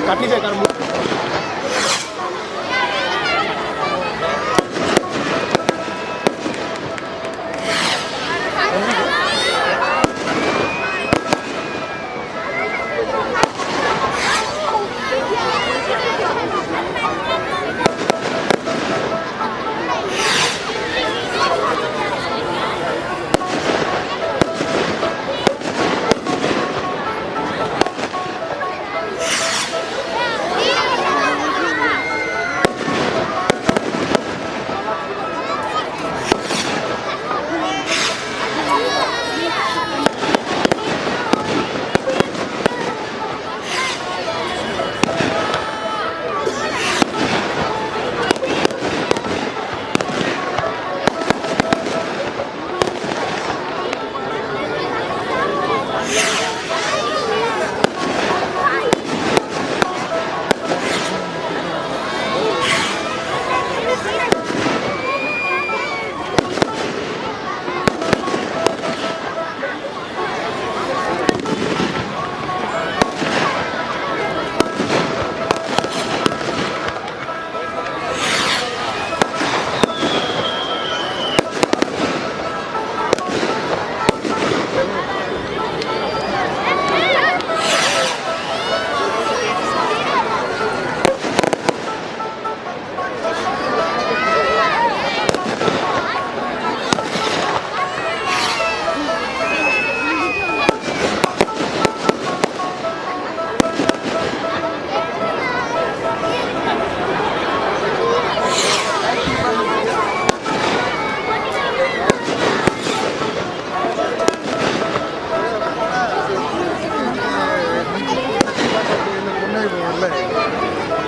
କାଟି ଯାଏ ତାର।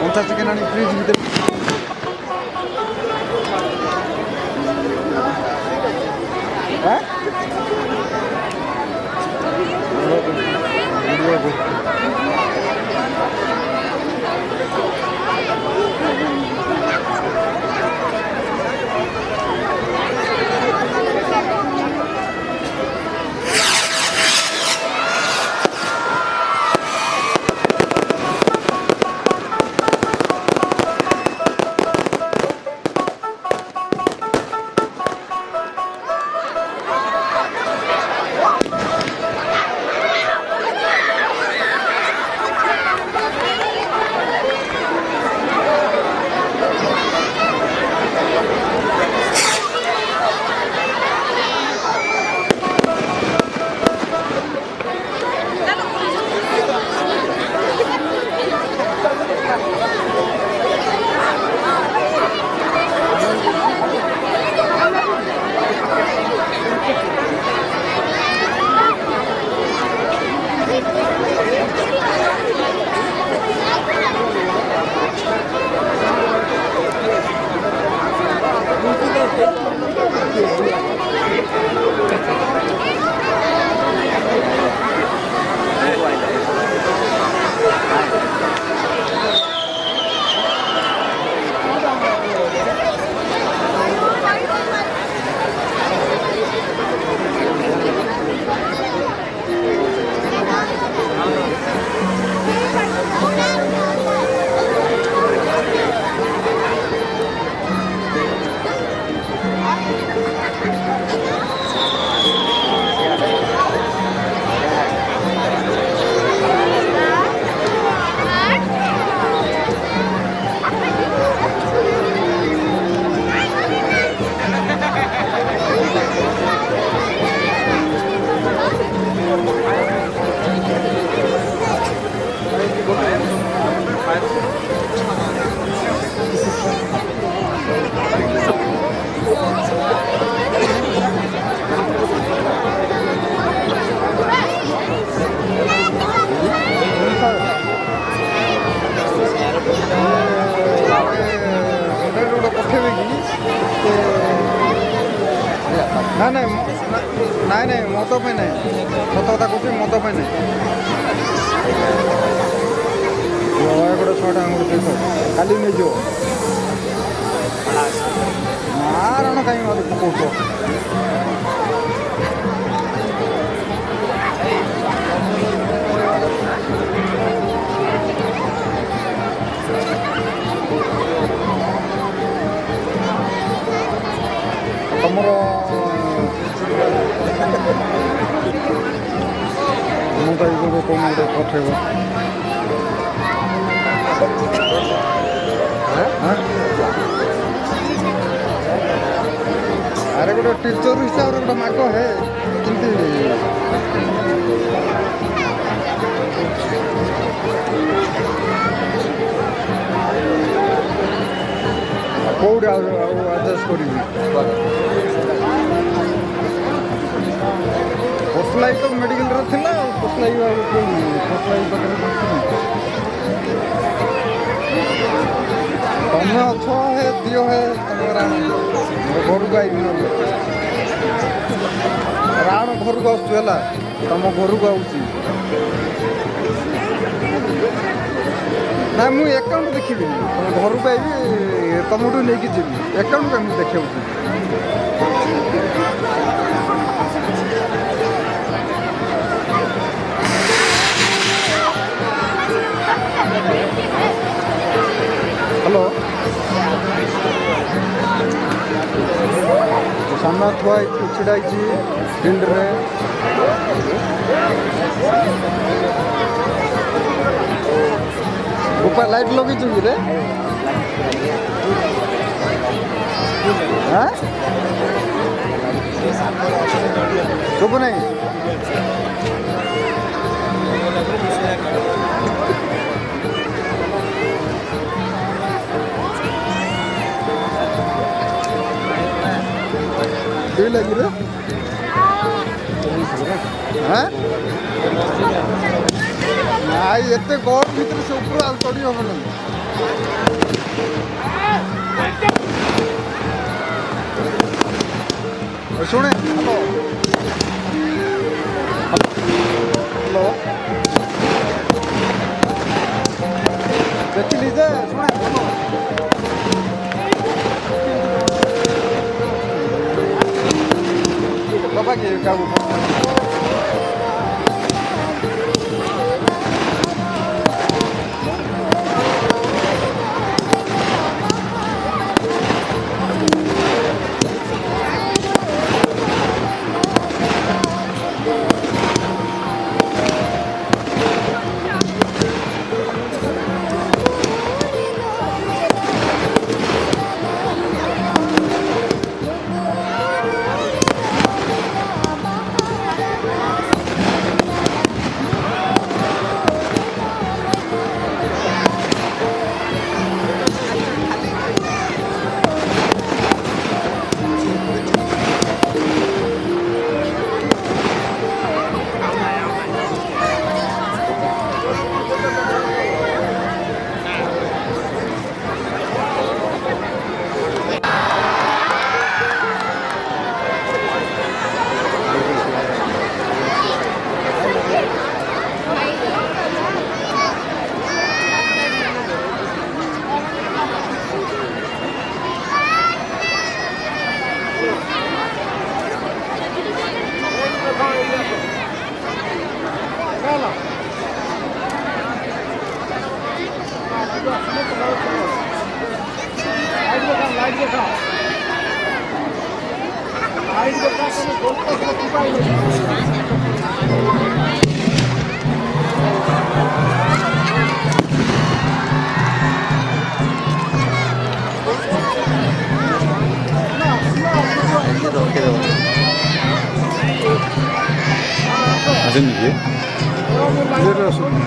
50 ଚିକେନ୍ ଆଣି ଫ୍ରିଜ୍ ଭିତରେ। হ্যাঁ, ନାଇଁ ନାଇଁ, ମଦ ପାଇଁ ନାଇଁ, ସତ କଥା କହୁଛି, ମଦ ପାଇଁ ନାଇଁ। ଗୋଟେ 100 ଟଙ୍କା ଗୋଟେ ଦେଇଥାଅ, କାଲି ନେଇଯିବ। ନା ରାଣ କାହିଁ ମୋତେ ପକଉଛ? ତମର ମୁଁ ତ ଏଇ ଗୋଟେ କଣ ଗୋଟେ ପଠେଇବ। ଆଁ? ଆରେ, ଗୋଟେ ଟିଚର ହିସାବରେ ଗୋଟେ ମାଗ ହେ, କେମିତି? କୋଉଠି ଆଉ ଆଉ ଆଡ଼ଜଷ୍ଟ କରିବି? ପୋଷଲାଇ ତ ମେଡ଼ିକାଲରେ ଥିଲା, ଆଉ ପୋଷଲାଇ ଆଉ କୋଉଠି? ପୋଷଲାଇ ପାଖରେ କିଛି ନାହିଁ। ତମେ ଅଛ ହେ, ଦିଅ ହେ ତମେ ରାଣ। ମୋ ଘରକୁ ଆଇବି ନହେଲେ। ରାଣ, ଘରକୁ ଆସୁଛୁ ହେଲା, ତମ ଘରକୁ ଆଉଛି। ନା, ମୁଁ ଆକାଉଣ୍ଟ ଦେଖିବିନି। ତମ ଘରକୁ ଆଇବି, ତମଠୁ ନେଇକି ଯିବି। ଆକାଉଣ୍ଟ କାଇଁ ମୁଁ ଦେଖିବାକୁ ଯିବି? ହ୍ୟାଲୋ, ସାମ୍ନା ଥୁଆ ହେଇଛି, ଛିଡ଼ା ହେଇଛି ଫିଲ୍ଡରେ। ଗୋପା, ଲାଇଟ୍ ଲଗେଇଛୁ କି ରେ? ହଁ, ଶୁଭୁ ନାହିଁ। କେହି ଲାଗି ରେ? ହଁ, ନାଇଁ, ଏତେ ଗରମ ଭିତରେ ସେ ଉପରୁ ଆଉ ଚଢ଼ି ହବ ନାହିଁ। ଶୁଣେ, ହ୍ୟାଲୋ ହ୍ୟାଲୋ, ଦେଖିଲି ଯେ, ଶୁଣେ, ହ୍ୟାଲୋ। ବାବା କି କାହାକୁ ଫୋନ୍? ଆସେନି କି? କ୍ଲିୟର ଆସୁନି,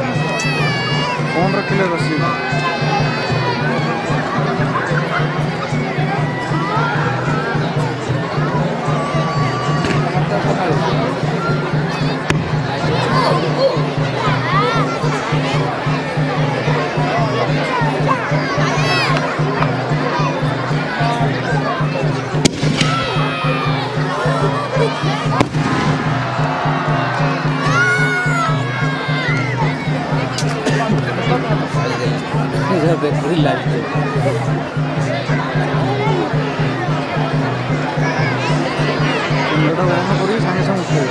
ଫୋନ୍ରେ କ୍ଲିୟର ଆସିବ। ଦେଖୁଥିଲି ଲାଷ୍ଟ। ଏଇଟା ଅନ୍ କରିକି ସାଙ୍ଗେ ସାଙ୍ଗେ ଉଠେଇବ।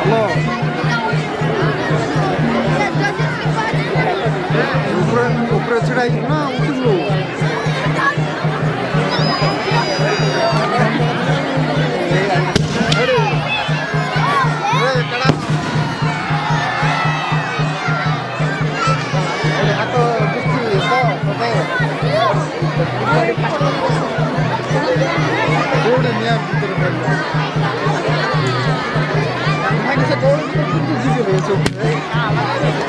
ହ୍ୟାଲୋ, ଉପରେ ଉପରେ ଛିଡ଼ା ହେଇଯିବୁ ନା ଉଠିବୁ? ହାତ କୋଉଠି ନିଆଁ ଭିତରେ ପଡ଼ିଲା? ସେ କୋଉଠି ଯିବେ ସବୁ?